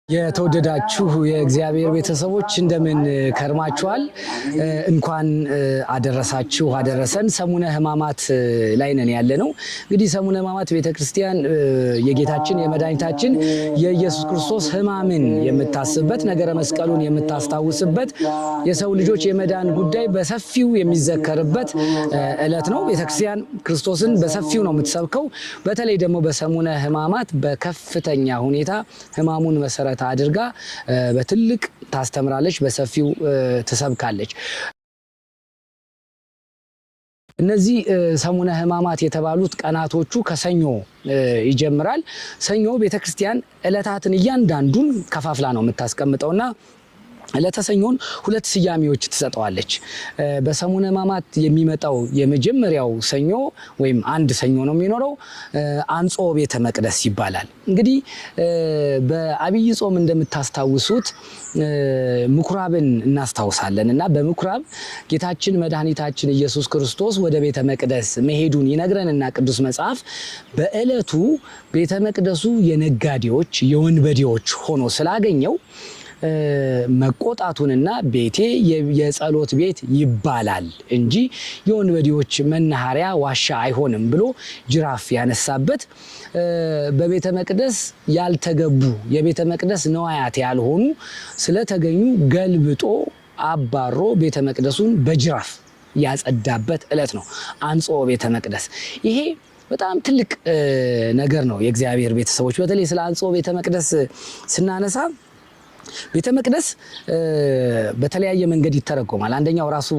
የተወደዳችሁ የእግዚአብሔር ቤተሰቦች እንደምን ከርማችኋል? እንኳን አደረሳችሁ አደረሰን። ሰሙነ ሕማማት ላይ ነን ያለ ነው። እንግዲህ ሰሙነ ሕማማት ቤተክርስቲያን የጌታችን የመድኃኒታችን የኢየሱስ ክርስቶስ ሕማምን የምታስብበት፣ ነገረ መስቀሉን የምታስታውስበት፣ የሰው ልጆች የመዳን ጉዳይ በሰፊው የሚዘከርበት ዕለት ነው። ቤተክርስቲያን ክርስቶስን በሰፊው ነው የምትሰብከው። በተለይ ደግሞ በሰሙነ ሕማማት በከፍተኛ ሁኔታ ሕማሙን መሰረት አድርጋ በትልቅ ታስተምራለች፣ በሰፊው ትሰብካለች። እነዚህ ሰሙነ ሕማማት የተባሉት ቀናቶቹ ከሰኞ ይጀምራል። ሰኞ ቤተክርስቲያን ዕለታትን እያንዳንዱን ከፋፍላ ነው የምታስቀምጠውና ዕለተ ሰኞን ሁለት ስያሜዎች ትሰጠዋለች። በሰሙነ ሕማማት የሚመጣው የመጀመሪያው ሰኞ ወይም አንድ ሰኞ ነው የሚኖረው፣ አንጾ ቤተ መቅደስ ይባላል። እንግዲህ በአብይ ጾም እንደምታስታውሱት ምኩራብን እናስታውሳለን እና በምኩራብ ጌታችን መድኃኒታችን ኢየሱስ ክርስቶስ ወደ ቤተ መቅደስ መሄዱን ይነግረንና ቅዱስ መጽሐፍ በዕለቱ ቤተ መቅደሱ የነጋዴዎች የወንበዴዎች ሆኖ ስላገኘው መቆጣቱንና ቤቴ የጸሎት ቤት ይባላል እንጂ የወንበዴዎች መናኸሪያ ዋሻ አይሆንም ብሎ ጅራፍ ያነሳበት፣ በቤተ መቅደስ ያልተገቡ የቤተ መቅደስ ነዋያት ያልሆኑ ስለተገኙ ገልብጦ አባሮ ቤተ መቅደሱን በጅራፍ ያጸዳበት ዕለት ነው አንጾ ቤተ መቅደስ። ይሄ በጣም ትልቅ ነገር ነው። የእግዚአብሔር ቤተሰቦች፣ በተለይ ስለ አንጾ ቤተ መቅደስ ስናነሳ ቤተ መቅደስ በተለያየ መንገድ ይተረጎማል። አንደኛው ራሱ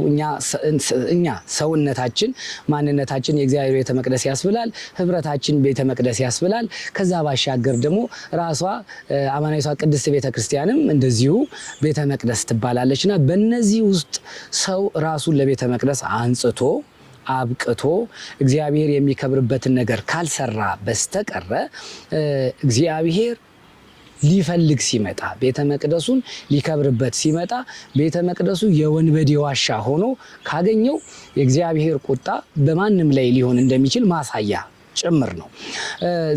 እኛ ሰውነታችን ማንነታችን የእግዚአብሔር ቤተ መቅደስ ያስብላል። ህብረታችን ቤተ መቅደስ ያስብላል። ከዛ ባሻገር ደግሞ ራሷ አማናዊቷ ቅድስት ቤተ ክርስቲያንም እንደዚሁ ቤተ መቅደስ ትባላለች እና በእነዚህ ውስጥ ሰው ራሱን ለቤተ መቅደስ አንጽቶ አብቅቶ እግዚአብሔር የሚከብርበትን ነገር ካልሰራ በስተቀረ እግዚአብሔር ሊፈልግ ሲመጣ፣ ቤተ መቅደሱን ሊከብርበት ሲመጣ ቤተ መቅደሱ የወንበዴ ዋሻ ሆኖ ካገኘው የእግዚአብሔር ቁጣ በማንም ላይ ሊሆን እንደሚችል ማሳያ ጭምር ነው።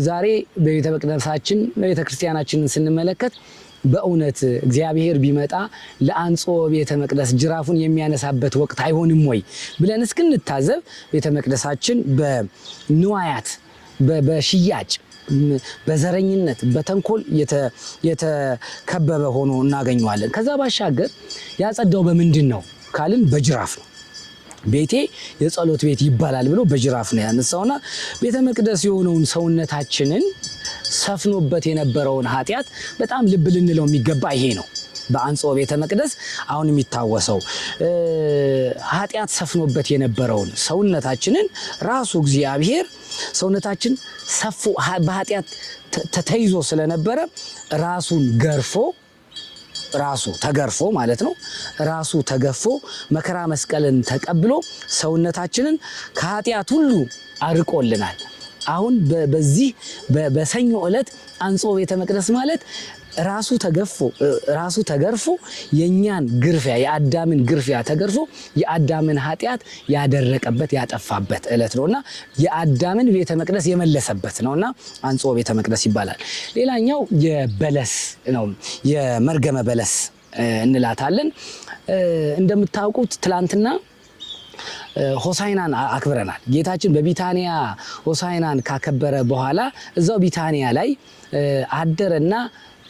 ዛሬ በቤተ መቅደሳችን በቤተ ክርስቲያናችንን ስንመለከት በእውነት እግዚአብሔር ቢመጣ ለአንጾ ቤተ መቅደስ ጅራፉን የሚያነሳበት ወቅት አይሆንም ወይ ብለን እስክንታዘብ ቤተ መቅደሳችን በንዋያት፣ በሽያጭ፣ በዘረኝነት፣ በተንኮል የተከበበ ሆኖ እናገኘዋለን። ከዛ ባሻገር ያጸዳው በምንድን ነው ካልን በጅራፍ ነው። ቤቴ የጸሎት ቤት ይባላል ብሎ በጅራፍ ነው ያነሳውና ቤተ መቅደስ የሆነውን ሰውነታችንን ሰፍኖበት የነበረውን ኃጢአት በጣም ልብ ልንለው የሚገባ ይሄ ነው። በአንጾ ቤተ መቅደስ አሁን የሚታወሰው ኃጢአት ሰፍኖበት የነበረውን ሰውነታችንን ራሱ እግዚአብሔር ሰውነታችን ሰፎ በኃጢአት ተይዞ ስለነበረ ራሱን ገርፎ፣ ራሱ ተገርፎ ማለት ነው። ራሱ ተገፎ መከራ መስቀልን ተቀብሎ ሰውነታችንን ከኃጢአት ሁሉ አርቆልናል። አሁን በዚህ በሰኞ ዕለት አንጾ ቤተ መቅደስ ማለት ራሱ ተገፎ፣ ራሱ ተገርፎ የኛን ግርፊያ፣ የአዳምን ግርፊያ ተገርፎ የአዳምን ኃጢአት ያደረቀበት፣ ያጠፋበት ዕለት ነውና የአዳምን ቤተ መቅደስ የመለሰበት ነውና አንጾ ቤተ መቅደስ ይባላል። ሌላኛው የበለስ ነው። የመርገመ በለስ እንላታለን። እንደምታውቁት ትላንትና ሆሳይናን አክብረናል። ጌታችን በቢታንያ ሆሳይናን ካከበረ በኋላ እዛው ቢታንያ ላይ አደረና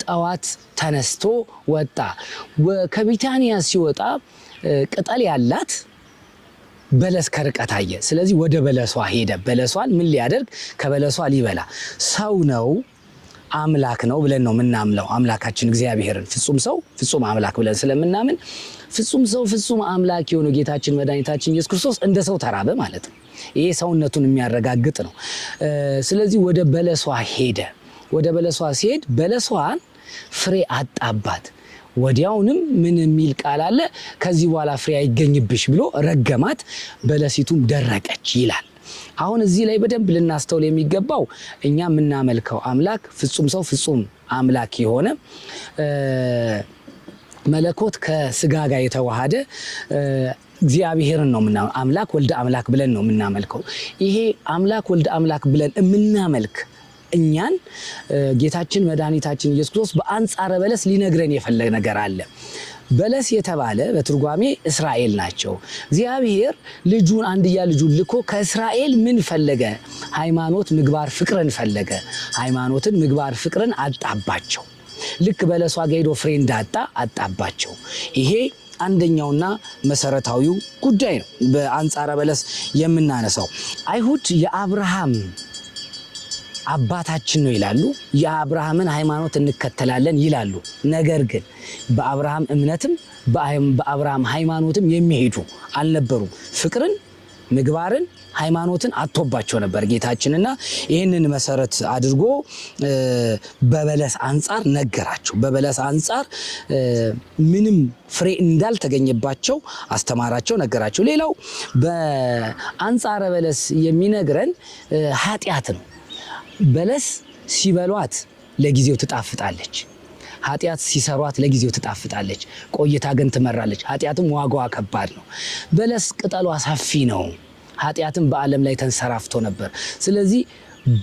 ጠዋት ተነስቶ ወጣ። ከቢታንያ ሲወጣ ቅጠል ያላት በለስ ከርቀት አየ። ስለዚህ ወደ በለሷ ሄደ። በለሷን ምን ሊያደርግ? ከበለሷ ሊበላ። ሰው ነው አምላክ ነው ብለን ነው የምናምለው። አምላካችን እግዚአብሔርን ፍጹም ሰው ፍጹም አምላክ ብለን ስለምናምን ፍጹም ሰው ፍጹም አምላክ የሆነው ጌታችን መድኃኒታችን ኢየሱስ ክርስቶስ እንደ ሰው ተራበ ማለት ነው። ይሄ ሰውነቱን የሚያረጋግጥ ነው። ስለዚህ ወደ በለሷ ሄደ። ወደ በለሷ ሲሄድ በለሷን ፍሬ አጣባት። ወዲያውንም ምን የሚል ቃል አለ? ከዚህ በኋላ ፍሬ አይገኝብሽ ብሎ ረገማት። በለሲቱም ደረቀች ይላል። አሁን እዚህ ላይ በደንብ ልናስተውል የሚገባው እኛ የምናመልከው አምላክ ፍጹም ሰው ፍጹም አምላክ የሆነ፣ መለኮት ከስጋ ጋር የተዋሃደ እግዚአብሔርን ነው። አምላክ ወልደ አምላክ ብለን ነው የምናመልከው። ይሄ አምላክ ወልደ አምላክ ብለን የምናመልክ እኛን ጌታችን መድኃኒታችን ኢየሱስ ክርስቶስ በአንጻረ በለስ ሊነግረን የፈለገ ነገር አለ። በለስ የተባለ በትርጓሜ እስራኤል ናቸው። እግዚአብሔር ልጁን አንድያ ልጁን ልኮ ከእስራኤል ምን ፈለገ? ሃይማኖት፣ ምግባር፣ ፍቅርን ፈለገ። ሃይማኖትን፣ ምግባር፣ ፍቅርን አጣባቸው። ልክ በለሷ ጋ ሄዶ ፍሬ እንዳጣ አጣባቸው። ይሄ አንደኛውና መሰረታዊው ጉዳይ ነው። በአንጻረ በለስ የምናነሳው አይሁድ የአብርሃም አባታችን ነው ይላሉ። የአብርሃምን ሃይማኖት እንከተላለን ይላሉ። ነገር ግን በአብርሃም እምነትም በአብርሃም ሃይማኖትም የሚሄዱ አልነበሩም። ፍቅርን፣ ምግባርን፣ ሃይማኖትን አጥቶባቸው ነበር ጌታችንና ይህንን መሰረት አድርጎ በበለስ አንጻር ነገራቸው። በበለስ አንጻር ምንም ፍሬ እንዳልተገኘባቸው አስተማራቸው፣ ነገራቸው። ሌላው በአንጻረ በለስ የሚነግረን ኃጢአት ነው። በለስ ሲበሏት ለጊዜው ትጣፍጣለች። ኃጢአት ሲሰሯት ለጊዜው ትጣፍጣለች፣ ቆይታ ግን ትመራለች። ኃጢአትም ዋጋዋ ከባድ ነው። በለስ ቅጠሏ ሰፊ ነው። ኃጢአትም በዓለም ላይ ተንሰራፍቶ ነበር። ስለዚህ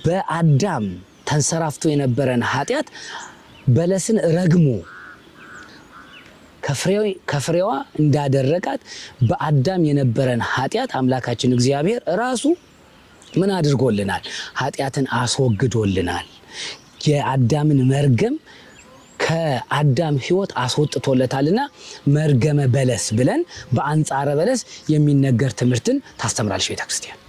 በአዳም ተንሰራፍቶ የነበረን ኃጢአት በለስን ረግሞ ከፍሬዋ እንዳደረቃት በአዳም የነበረን ኃጢአት አምላካችን እግዚአብሔር ራሱ ምን አድርጎልናል? ኃጢአትን አስወግዶልናል። የአዳምን መርገም ከአዳም ሕይወት አስወጥቶለታልና መርገመ በለስ ብለን በአንጻረ በለስ የሚነገር ትምህርትን ታስተምራለች ቤተክርስቲያን።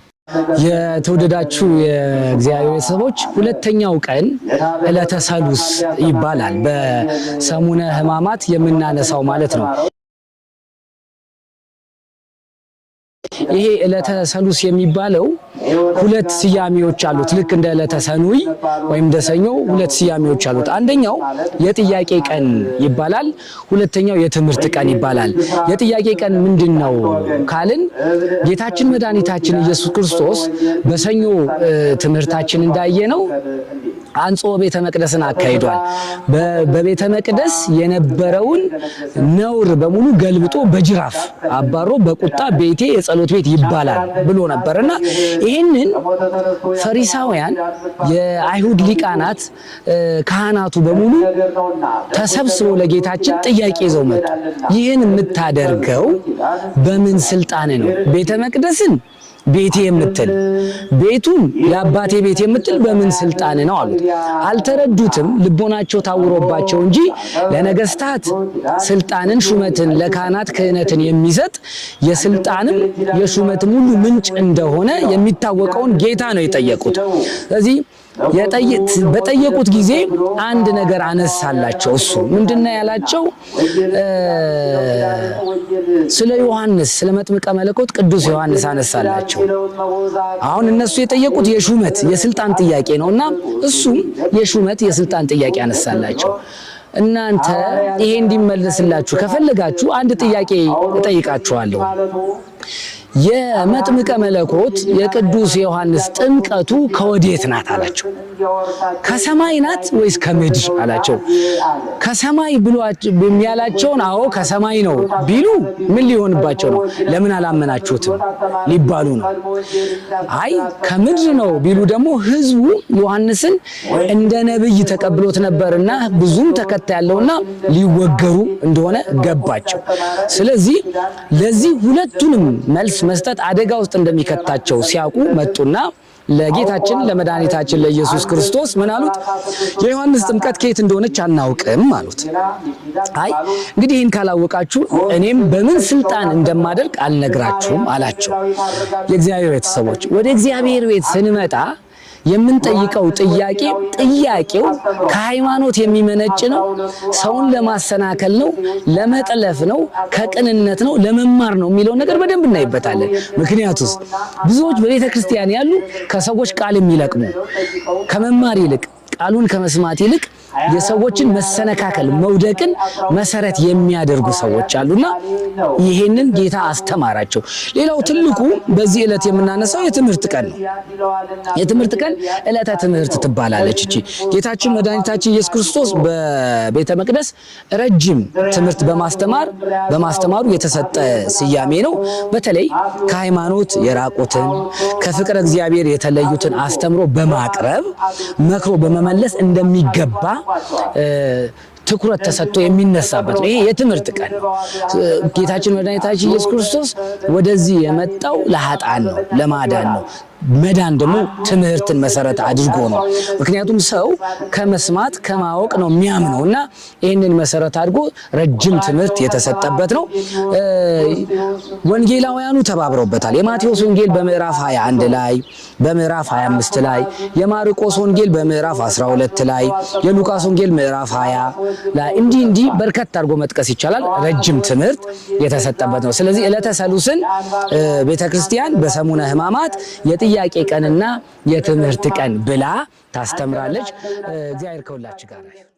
የተወደዳችሁ የእግዚአብሔር ቤተሰቦች ሁለተኛው ቀን ዕለተ ሰሉስ ይባላል። በሰሙነ ሕማማት የምናነሳው ማለት ነው። ይሄ ዕለተ ሰሉስ የሚባለው ሁለት ስያሜዎች አሉት። ልክ እንደ ዕለተ ሰኑይ ወይም እንደ ሰኞ ሁለት ስያሜዎች አሉት። አንደኛው የጥያቄ ቀን ይባላል። ሁለተኛው የትምህርት ቀን ይባላል። የጥያቄ ቀን ምንድን ነው ካልን ጌታችን መድኃኒታችን ኢየሱስ ክርስቶስ በሰኞ ትምህርታችን እንዳየነው አንጾ ቤተ መቅደስን አካሂዷል። በቤተ መቅደስ የነበረውን ነውር በሙሉ ገልብጦ በጅራፍ አባሮ በቁጣ ቤቴ የጸሎት ቤት ይባላል ብሎ ነበርና ይህንን ፈሪሳውያን፣ የአይሁድ ሊቃናት፣ ካህናቱ በሙሉ ተሰብስበው ለጌታችን ጥያቄ ይዘው መጡ። ይህን የምታደርገው በምን ስልጣን ነው? ቤተ መቅደስን ቤቴ የምትል ቤቱን የአባቴ ቤት የምትል በምን ስልጣን ነው አሉት። አልተረዱትም፣ ልቦናቸው ታውሮባቸው እንጂ ለነገስታት ስልጣንን ሹመትን፣ ለካህናት ክህነትን የሚሰጥ የስልጣንም የሹመትም ሁሉ ምንጭ እንደሆነ የሚታወቀውን ጌታ ነው የጠየቁት። ስለዚህ በጠየቁት ጊዜ አንድ ነገር አነሳላቸው። እሱ ምንድነው ያላቸው? ስለ ዮሐንስ፣ ስለ መጥምቀ መለኮት ቅዱስ ዮሐንስ አነሳላቸው። አሁን እነሱ የጠየቁት የሹመት የስልጣን ጥያቄ ነውና እሱም የሹመት የስልጣን ጥያቄ አነሳላቸው። እናንተ ይሄ እንዲመለስላችሁ ከፈለጋችሁ አንድ ጥያቄ እጠይቃችኋለሁ። የመጥምቀ መለኮት የቅዱስ ዮሐንስ ጥምቀቱ ከወዴት ናት አላቸው። ከሰማይ ናት ወይስ ከምድር አላቸው። ከሰማይ ብሎ ያላቸውን አዎ ከሰማይ ነው ቢሉ ምን ሊሆንባቸው ነው? ለምን አላመናችሁትም ሊባሉ ነው። አይ ከምድር ነው ቢሉ ደግሞ ሕዝቡ ዮሐንስን እንደ ነብይ ተቀብሎት ነበርና ብዙም ተከታይ ያለውና ሊወገሩ እንደሆነ ገባቸው። ስለዚህ ለዚህ ሁለቱንም መልስ መስጠት አደጋ ውስጥ እንደሚከታቸው ሲያውቁ መጡና ለጌታችን ለመድኃኒታችን ለኢየሱስ ክርስቶስ ምን አሉት? የዮሐንስ ጥምቀት ከየት እንደሆነች አናውቅም አሉት። አይ እንግዲህ ይህን ካላወቃችሁ እኔም በምን ስልጣን እንደማደርግ አልነግራችሁም አላቸው። የእግዚአብሔር ቤተሰቦች ወደ እግዚአብሔር ቤት ስንመጣ የምንጠይቀው ጥያቄ ጥያቄው ከሃይማኖት የሚመነጭ ነው። ሰውን ለማሰናከል ነው፣ ለመጥለፍ ነው፣ ከቅንነት ነው፣ ለመማር ነው የሚለውን ነገር በደንብ እናይበታለን። ምክንያቱስ ብዙዎች በቤተ ክርስቲያን ያሉ ከሰዎች ቃል የሚለቅሙ ከመማር ይልቅ ቃሉን ከመስማት ይልቅ የሰዎችን መሰነካከል መውደቅን መሰረት የሚያደርጉ ሰዎች አሉና ይሄንን ጌታ አስተማራቸው። ሌላው ትልቁ በዚህ ዕለት የምናነሳው የትምህርት ቀን ነው። የትምህርት ቀን ዕለተ ትምህርት ትባላለች። እቺ ጌታችን መድኃኒታችን ኢየሱስ ክርስቶስ በቤተ መቅደስ ረጅም ትምህርት በማስተማሩ የተሰጠ ስያሜ ነው። በተለይ ከሃይማኖት የራቁትን ከፍቅረ እግዚአብሔር የተለዩትን አስተምሮ በማቅረብ መክሮ በመመለስ እንደሚገባ ትኩረት ተሰጥቶ የሚነሳበት ነው። ይሄ የትምህርት ቀን ነው። ጌታችን መድኃኒታችን ኢየሱስ ክርስቶስ ወደዚህ የመጣው ለኃጥአን ነው፣ ለማዳን ነው። መዳን ደግሞ ትምህርትን መሰረት አድርጎ ነው። ምክንያቱም ሰው ከመስማት ከማወቅ ነው የሚያምነው እና ይህንን መሰረት አድርጎ ረጅም ትምህርት የተሰጠበት ነው። ወንጌላውያኑ ተባብረውበታል። የማቴዎስ ወንጌል በምዕራፍ 21 ላይ፣ በምዕራፍ 25 ላይ፣ የማርቆስ ወንጌል በምዕራፍ 12 ላይ፣ የሉቃስ ወንጌል ምዕራፍ 20 ላይ እንዲህ እንዲህ በርከት አድርጎ መጥቀስ ይቻላል። ረጅም ትምህርት የተሰጠበት ነው። ስለዚህ ዕለተ ሰሉስን ቤተክርስቲያን በሰሙነ ሕማማት የጥያቄ ቀንና የትምህርት ቀን ብላ ታስተምራለች። እግዚአብሔር ከሁላችሁ ጋር ይሁን።